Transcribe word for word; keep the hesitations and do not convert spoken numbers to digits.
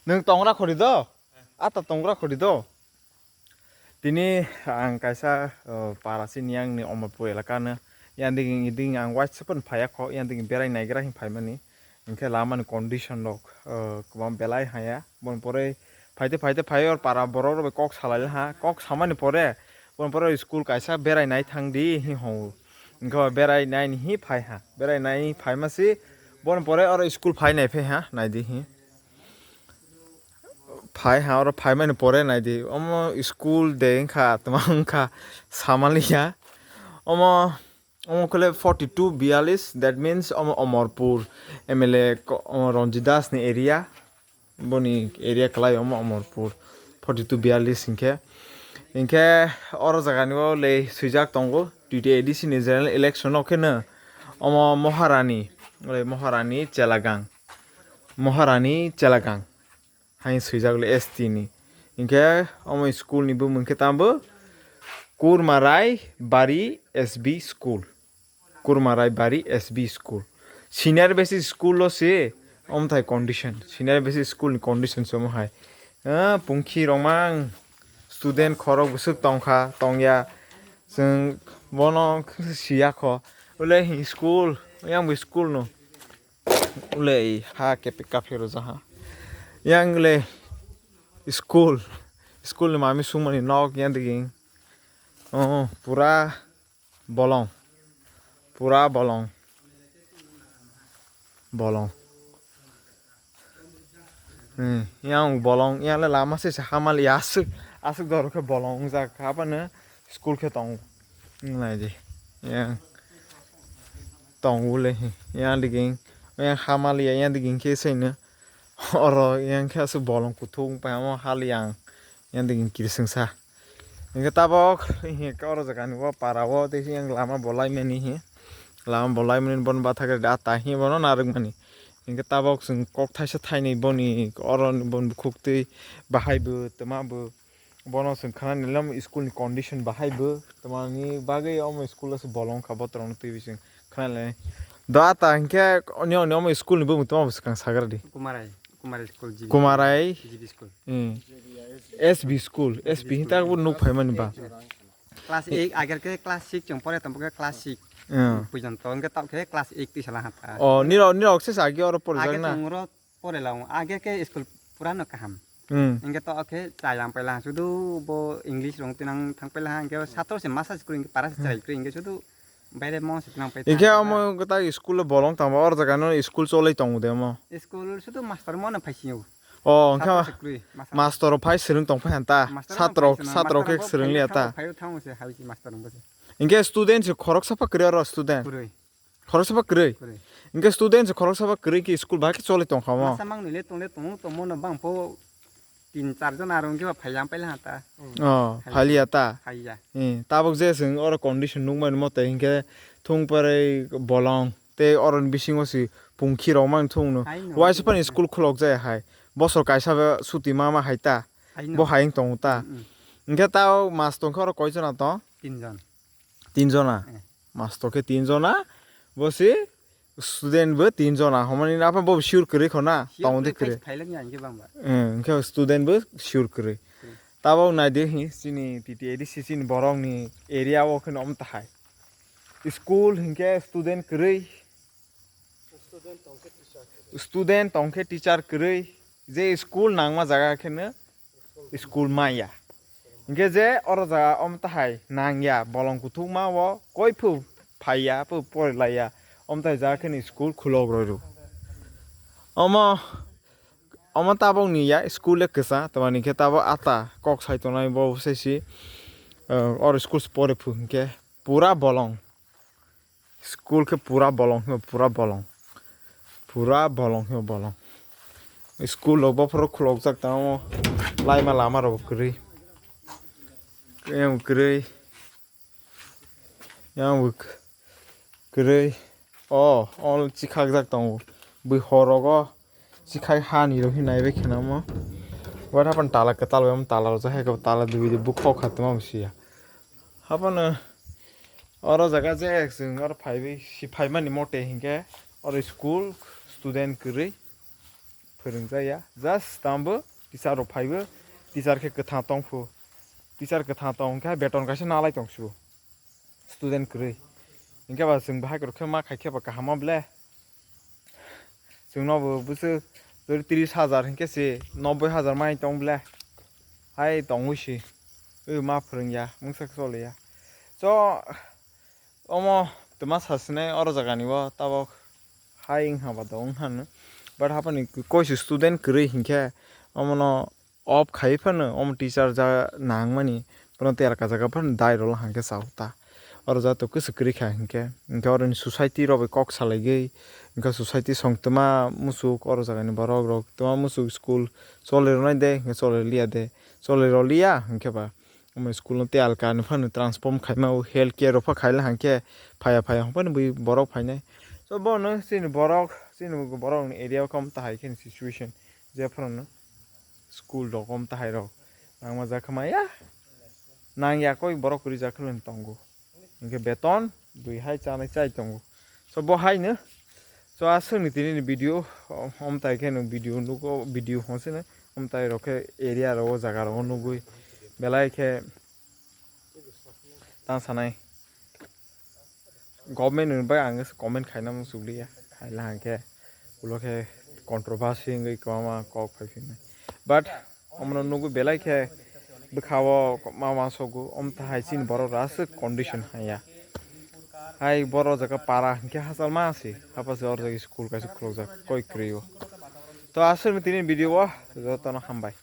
Nwng tongra khori do? Ata tongra khori do? Tini ang kaisa, o, para sini yang ni Omorpur elaka no. Yang diging, diging ang waisa pon phaiya kho, yang diging berai naigra hin phaimani. Hinkhe lama ni condition rok, o, kwbang belai haya. Bon pore phaite phaite phai or para borok rok bai kok salai ha. Kok samani pore, bon pore school kaisa berai nai thang di hi ho. Hinkhe berai nai ni hi phai ha. Berai nai phai ma si, bon pore oro school phai nai phai ha, nai di hi. Phai ha, oro phaimani pore nai di. Omo school de wngkha, tma wngkha, samaliya. Omo, omo kole forty two biyalis, that means omo Omorpur M L A ko-, omo Ranjit Das ni area. Boni area kwlai omo Omorpur forty two biyalis hinkhe. Hinkhe oro jaga ni o le swijak tongo, twenty A D C ni general election o kheno omo Moharani, oi Moharani Chelagang. Moharani Chelagang hai swijak le S T ni. Hinkhe omo school ni bumung khe tamo Kurmarai Bari S B School. Kurmarai Bari S B School. Senior basic school lo se omo thai condition. Senior basic school ni condition se omo hai. Ah, pungkhi rok mang student khorok bwswk tongkha, tongya. Chwng bono siya kho. Ule hi school, yang bo school no. Ulei ha kepe kaphiro jaha. Yang le school. School ni mami sungmani nok yang diging. Oh, pura bolong. Pura bolong. Bolong. Hmm, yang bolong, yang le lama se se hamal ya asuk, asuk dor ke bolong jak. Apa ne school ke tong. Nai di. Yang. Tong ule hi. Yang diging. Yang hamal ya, yang diging ke se ne. Oro yang khe aswk bolong kuthuk wng pai omo hal yang yang digi kirsingsa. Hinkhe tabok hinkhe oro jaga ni o para o tei yang lama bo lai mani hi. Lama bo lai mani bon bathakhe da ta hi bono narwk mani. Hinkhe tabok chwng kok thaisa thainwi boni oro ni bon bukhuk twi bahai bo twma bo. Bono chwng khna nailam school ni condition bahai bo, twmani bagwi omo school o se bolong kha botorok no twi bising khna nai. Do ata hinkhe oni oni omo school ni bumung tamo bwswk ang sagra di. Kumarai, Kumarai school G B. Kumarai. G B school. Hmm. S B school, S B hinta bo nuk phaimani ba. Class eight, agar ke class six chwng pore tong khe class six. Hmm. Pujon to hingke tao khe class eight twi sala hata. Oh, nirok, nirok se agi oro porjak na. Age chwng oro pore lao, age ke school pura no kaham. Hmm. Hingke to khe chayang paila sudu bo English rong tinang thang paila hingke satro se masa school hingke para se chai kri hingke sudu baire mo se tinang pai. Hingke omo gota school bolong tangba or jaga no school cholai tongo de mo. School sudu master mo no phaisio. Oh, hingke master phai swrwng tong phai hanta. Satro, satro khe swrwng liya ta. Phai thango se hai master rong bo se. Hingke student se khoroksa pha kwrwi oro student. Kwrwi. Khoroksa ba kwrwi. Kwrwi. Hingke student se khoroksa ba kwrwi khe school bahai khe choli tongkha mo. Masa mang nile tongle tongo tongmo no bang pho tin char jon aro hingke ba phai yang paila hata. Oh, phai liya ta. Phai ya. Eh, tabok je chwng oro condition nukmani mote hingke thung pore bolong tei oro ni bisingo se pungkhi rok mang thung no. Waisa phani school khulok jaya hai. Bosor kaisa be suti ma ma hai ta. Bo hai wng tongo ta. Hingke tao mas tongkha oro koi jona tong? Tin jon. Tin jona. Eh. Master khe tin jona. Bo se student bo tin jona. Homani apa bo sure kwrwi khona. Tong de kwrwi. Thailang ya hingke bang ba. Eh, hingke student bo sure kwrwi. Tabok nai de hi chini T T A D C chini borok ni area o kheno om tahai. School hingke student kwrwi. Student tongkhe teacher kwrwi, je school nangma jaga kheno school maya. Hingke je oro jaga omo tahai nangya, bolong kuthukma o koi phu phaiya, phu porilaiya, omo tai jaga kheno school khulok rw rw. Omo, omo tabok ni ya school le kwsa, tamani khe tabok ata kok sai tongnai bo sai si, eh, oro school se pore phu hingke pura bolong. School khe pura bolong hino, pura bolong. Pura bolong hino, bolong. School rok bophoro khulokjak tamo. Laima lama rok kwrwi. Yang kwrwi. Yang kwrwi. Oh, all chikhakjak tongo. Bui horogo. Chikhai hani rok hinai bai kheno mo. Wai hapan tala kwtal bai tala rok jahai tala dui dui bukhok kha tamo siya. Hapan oro jaga je ek chwng oro phaiwi si phaimani mote hinkhe oro school student kwrwi. Phwrwngjaya, just tambo teacher rok phaibo, teacher khe kwthang tongphu, teacher kwthang tong khe beton kaisa nalai tongsu student kwrwi. Hinkhe ba chwng bahai kwrwk khe ma khai khe ba kaham ma ble. Chwngno bo bwswk jori tris hajar hinkhe se nobboi hajar mai tong ble. Hai tongwi si. Ui ma phwrwngya, mungsa khe choliya. So, omo twma sasinai oro jagani bo tabok hai wngha ba dong wngha no. But hapani koisu student kwrwi hinkhe omono off khai phano omo teacher ja nangmani bono tei alka jaga phano dai rwla hangkhe chao ta. Oro jato kwswk kwrwi kha hinkhe, hinkhe oroni society rok bai kok salaigwi, hinkhe society song twma muchuk oro jagani borok rok twma muchuk school choli rwnai de, hinkhe choli liya de, choli rw liya hinkhe ba omo school no tei alka ni phano transform khaima o health care rok pha khaila hangkhe phaya phaya hongphani bui borok phainai. So bono chini borok, chini borok ni area o khe omo tahai khe ni situation je phano school rok omo tahai rok nangma jak khe maya nang ya koi borok kwrwi jak khe tongo. Hinkhe beton dui hai chanai chai tongo. So bo hai no. So aswk ni tini ni video, omtai khe no video nugo, video honsene omtai rok khe area rogo jaga rogo nugui belai khe tang sanai. Government ni bai ang comment khaina muchukliya, khaila hangkhe ulo khe controversy wngwi kwbangma kok phai phino. But omono nugwi belai khe bwkhao ma ma sogo, omtahai chini borok aswk condition haya. Hai borok jaga para hinkhe hachal ma si, hapase oro jaga school kaisa khulukjak koi kwrwi o. To aswk ni tini video o jotono hambai.